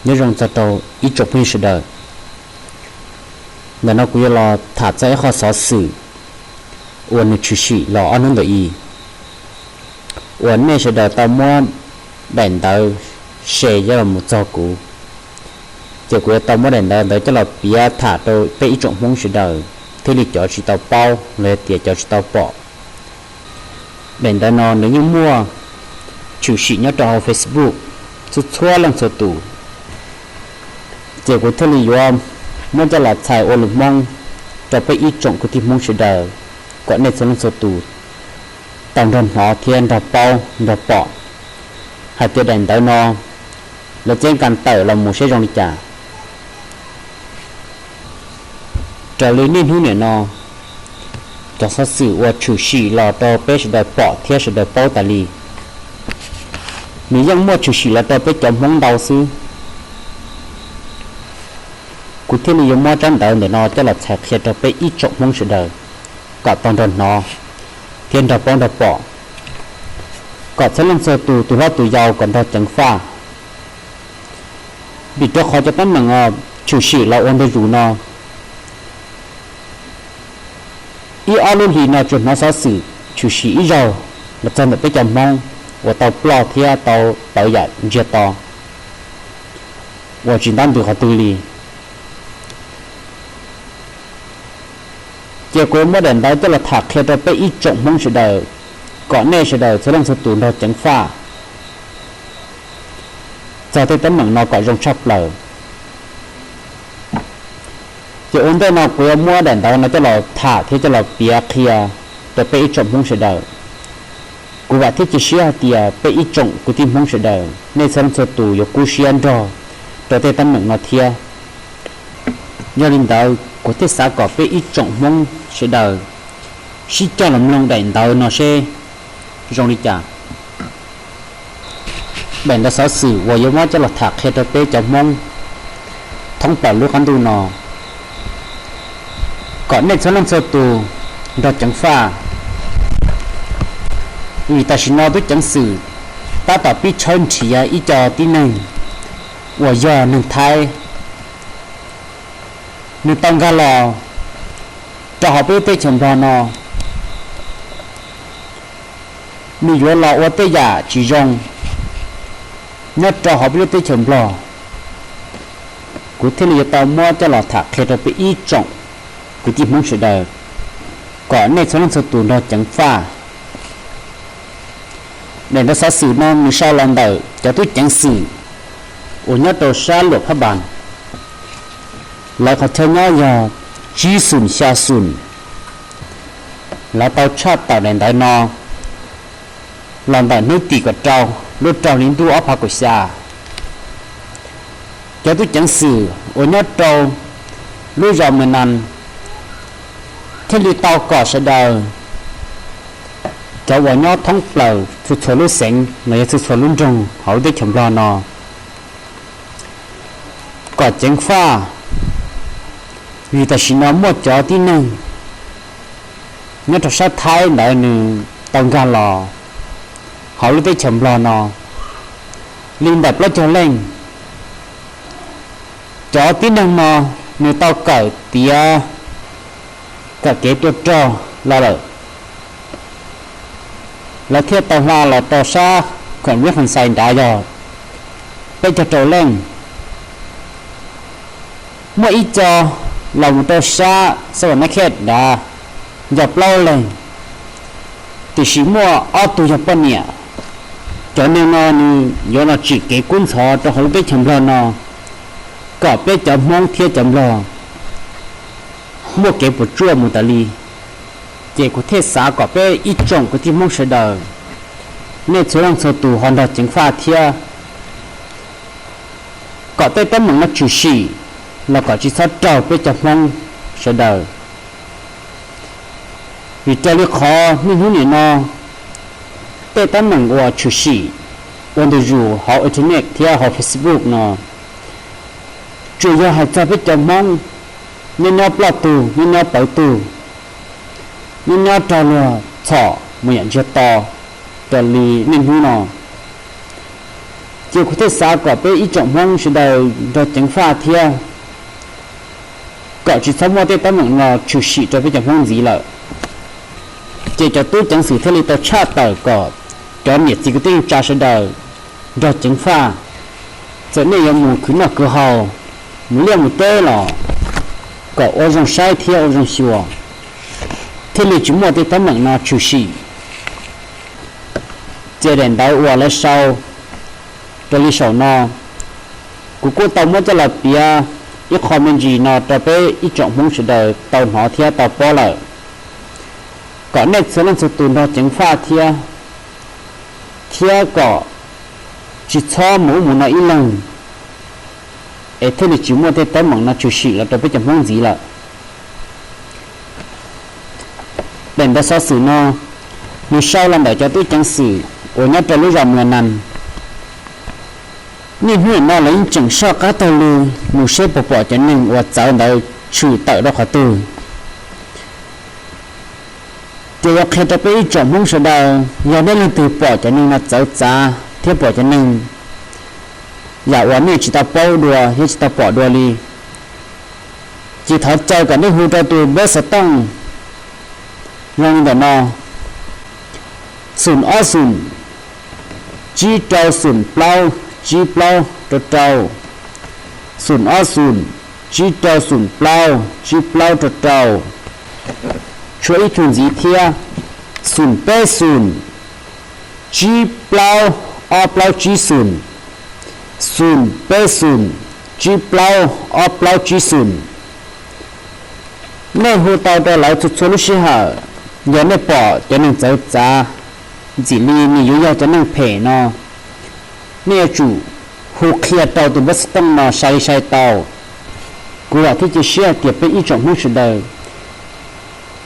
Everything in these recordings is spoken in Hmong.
Nyob zoo txog rau ib tsoom phooj ywg sawv daws. Ntawm no kuv yuav los tham txog ib qho xov xwm uas nws tshwm sim los ob hnub ntawm i, uas nej sawv daws tau muab daim ntawv share coj los mus txog kuv, ces kuv yuav tau muab daim ntawv ntawd coj los piav tham rau peb ib tsoom Hmoob sawv daws thiaj li cov tsis tau paub los yog tias cov tsis tau pom. Daim ntawv no nws yeej muaj tshwm sim nyob rau hauv Facebook txhua txhua leej txhua tus, ces kuv thiaj li yuav muab coj los txhais ua lus Hmoob rau peb ib tsoom kwv tij Hmoob sawv daws, kom nej txhua leej txhua tus tau nrog hnov thiab nrog paub nrog pom hais tias daim ntawv no lawv ceeb kas tawm los mus seb zoo li cas. Raws li niaj hnub niam no, cov xov xwm uas tshwm sim los rau peb sawv daws pom thiab sawv daws paub tas li, nws yeej muaj tshwm sim los rau peb cov Hmoob ntau xwb. Kuv thiaj li yuav muab tsab ntawv ntawm no coj los txhais qhia rau peb ib tsoom Hmoob sawv daws, kom tau nrog hnov thiab nrog paub nrog pom, kom txhua leej txhua tus, tus hlob tus yau kom nrog ceev faj. Vim rau qhov cov teeb meem tshwm sim los ua ntu zus no, ib ob lub hlis no tsuas hnov xov xwm tshwm sim ib zaug los txog ntawm peb cov Hmoob uas tau ploj thiab tau pawv yam ntsiag to, uas tsis ntab ntws qhov twg li. Ces kuv muab daim ntawv coj los tham qhia rau peb ib tsoom Hmoob sawv daws, kom nej sawv daws txhua leej txhua tus nrog ceev faj txog tej teeb meem no kom zoo tshaj plaws. Ces ua ntej no kuv yuav muab daim ntawv no coj los tham thiab coj los piav qhia rau peb ib tsoom Hmoob sawv daws. Kuv vam thiab cia siab hais tias peb ib tsoom kwv tij Hmoob sawv daws nej txhua leej txhua tus yuav kub siab nrog rau tej teeb meem no thiab. Yog li ntawd kuv thiaj xav kom peb ib tsoom Hmoob sawv daws sib coj los mloog daim ntawv no seb zoo li cas. Daim ntawv xov xwm uas yuav muab coj los tham qhia rau peb cov Hmoob thoob plaws lub qab ntuj no, kom nej txhua leej txhua tus nrog ceev faj. Vim tam sim no tub ceev xwm tab tom pib tshawb nrhiav ib co tib neeg uas yog neeg Thaib, nws tau nkag los rau hauv peb lub teb chaws Nplog no, nws yuav los ua tej yam tsis zoo nyob rau hauv peb lub teb chaws Nplog. Kuv thiaj li yuav tau muab coj los tham qhia rau peb ib tsoom kwv tij Hmoob sawv daws, kom nej txhua leej txhua tus nrog ceev faj. Daim ntawv xov xwm no nws sau los ntawm cov tub ceev xwm uas nyob rau sab Luam Phab Npas, lawv qhov chaw nyob yog tsib xoom xya xoom. Lawv tau tshaj tawm daim ntawv no los ntawm hnub tim kaum rau lub rau hli ntuj ob phav kaum xya. Cov tub ceev xwm uas nyob rau lub zos Mws Nas thiaj li tau kom sawv daws cov uas nyob thoob plaws txhua txhua lub xeev los yog txhua txhua lub nroog hauv lub teb chaws Nplog no kom ceev faj, vim tam sim no muaj cov tib neeg nyob rau sab Thaib ntawd nws tau nkag los hauv lub teb chaws Nplog no li ntawm plaub caug leej. Cov tib neeg no nws tau kawm tiav, kawm kev tua rog los lawm, lawv thiaj tau hla los rau sab khoom Viv Khas Xais nrad yog peb caug rau leej. Muaj ib co los mus rau sab Xas Vas Nab Khej nrad yog plaub leeg, tiam sis muaj ob tug yog poj niam. Cov neeg no nws yuav los tsim kev kub ntxhov rau hauv lub teb chaws Nplog no, kom peb cov Hmoob thiab cov Nplog muaj kev puas tsuaj mus tas li. Ces kuv thiaj xav kom peb ib tsoom kwv tij Hmoob sawv daws, nej txhua leej txhua tus ho nrog ceev faj thiab, kom tej teeb meem no tshwm sim los kom tsis txhob raug peb cov Hmoob sawv daws. Vim raws li qhov niaj hnub nim no tej teeb meem uas tshwm sim ua ntu zus hauv internet thiab hauv Facebook no, tsuas yog hais txog peb cov Hmoob nyob nyob ploj tug, nyob nyob pawv tug, nyob nyob raug luag txhom mus yam ntsiag to raws li niaj hnub no. Ces kuv thiaj xav kom peb ib tsoom Hmoob sawv daws nrog ceev faj thiab, kom tsis txhob muaj tej teeb meem no tshwm sim rau peb cov Hmoob ntxiv lawm. Ces cov tub ceev xwm thiaj li tau tshaj tawm kom cov niam txiv kwv tij neej tsa sawv daws nrog ceev faj. Txawm nej yuav mus khwv noj khwv haus, mus liaj mus teb los kom ua zoo saib thiab ua zoo xyuas, thiaj li tsis muaj tej teeb meem no tshwm sim. Ces daim ntawv uas lawv sau raws li saum no, kuv kuj tau muab coj los piav ib qho me ntsis no rau peb ib tsoom Hmoob sawv daws tau hnov thiab tau paub lawm, kom nej txhua leej txhua tus nrog ceev faj thiab, thiab kom tsis txhob mus ub mus no ib leeg, es thiaj li tsis muaj tej teeb meem no tshwm sim los rau peb cov Hmoob ntxiv lawm. Daim ntawv xov xwm no, nws sau los ntawm cov tub ceev xwm uas nyob rau lub zos Mla Nas. Niaj hnub no lawv yeej tseem soj qab taug lw mus seb puas pom cov neeg uas txawv ntawd tshwm tawm rau qhov twg. Ces yuav qhia rau peb ib tsoom Hmoob sawv daws, yog nej leej twg pom cov neeg no txawv txav thiab pom cov neeg yam uas nej tsis tau paub dua thiab tsis tau pom dua li, ces thov caw kom nej hu rau tus npawb xov tooj zoo li ntawm no: xoom ob xoom, tsib rau xoom plaub tsib plaub rau rau, xoom ob xoom, tsib rau xoom plaub tsib plaub rau rau. Tshuav ib tug ntxiv thiab, xoom peb xoom, tsib plaub ob plaub tsib xoom, xoom peb xoom, tsib plaub ob plaub tsib xoom. Nej hu tau rau lawv txhua txhua lub sij hawm. Yog nej pom cov neeg txawv txav, ntxim li nws yuav yog cov neeg phem no, nej yuav tsum hu qhia rau tus npawb xov tooj no sai li sai tau. Kuv vam thiab cia siab hais tias peb ib tsoom Hmoob sawv daws,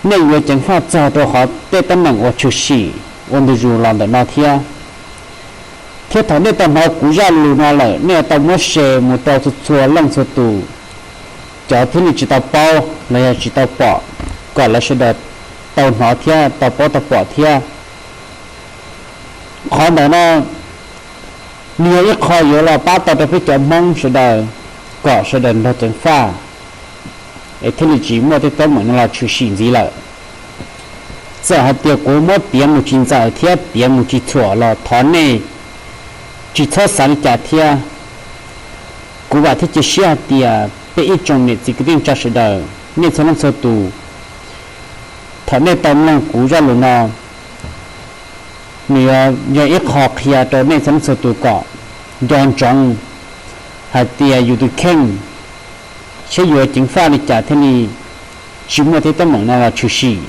nej yuav ceev faj txog rau qhov tej teeb meem uas tshwm sim ua ntu zus los ntawm no thiab. Thiab thaum nej tau hnov kuv zaj lus no lawm, nej yuav tau muab share mus rau txhua txhua leej txhua tus, cov thiaj li tsis tau paub los yog tsis tau pom, kom lawv sawv daws tau hnov thiab tau paub tau pom thiab. Qhov ntawm no nws yog ib qho yuav los pab tau rau peb cov Hmoob sawv daws, kom sawv daws nrog ceev faj, es thiaj li tsis muaj tej teeb meem no los tshwm sim ntxiv lawm. Txawm hais tias kuv muab piav mus tsis ntxaws thiab piav mus tsis txhuam los thov nej tsis txhob xav li cas thiab. Kuv vam thiab cia siab hais tias peb ib tsoom niam txiv kwv tij neej tsa sawv daws, nej txhua leej txhua tus, thaum nej tau mloog kuv zaj lus no, nws yog ib qho qhia rau nej txhua leej txhua tus kom nco ntsoov hais tias yus tus kheej, seb yuav ceev faj li cas thiaj li tsis muaj tej teeb meem no los tshwm sim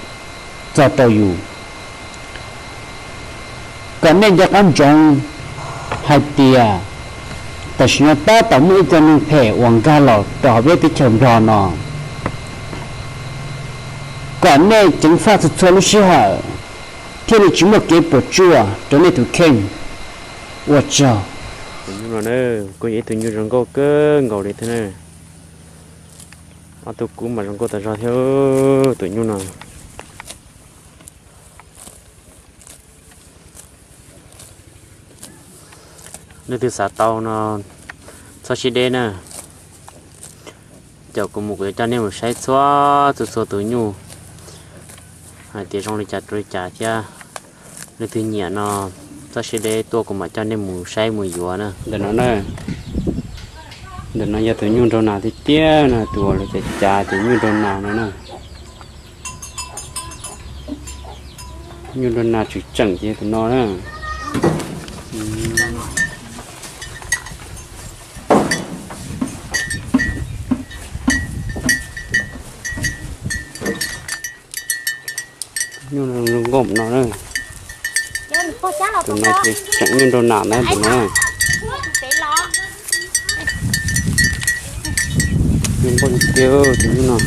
txog rau yus. Kom nej nco qab ntsoov hais tias tam sim no tab tom muaj ib co neeg phem uas nkag los rau hauv peb teb chaws Nplog no. Kom nej ceev faj txhua txhua lub sij hawm, thiaj li tsis muaj kev puas tsuaj rau nej tus kheej. Ua tsaug. Tus nyuj no na, kuj yog ib tug nyuj zoo nkauj kawg nkaus li thiab na. Ob tug kub mas zoo nkauj tas zog thiab tus nyuj no. Leej twg xav tau no txhob siab deb na. Caum kuv mus kuv yuav coj nej mus saib txhua txhua tus nyuj hais tias zoo li cas rau li cas thiab. Leej twg nyiam no txhob siab deb tuaj kuv mam coj nej mus saib mus yuav na. Ntawm no na, ntawm no yog tus nyuj nraug nas tiag tiag no, tus uas lawv cav cav tias nyuj nraug nas no na. Nyuj nraug nas tseem tseem ces tus no na. Nyuj zoo nkauj no na. Tus no ces tseem nyuj nraug nas na tus no. Zoo nkauj tiag tiag tus nyuj no.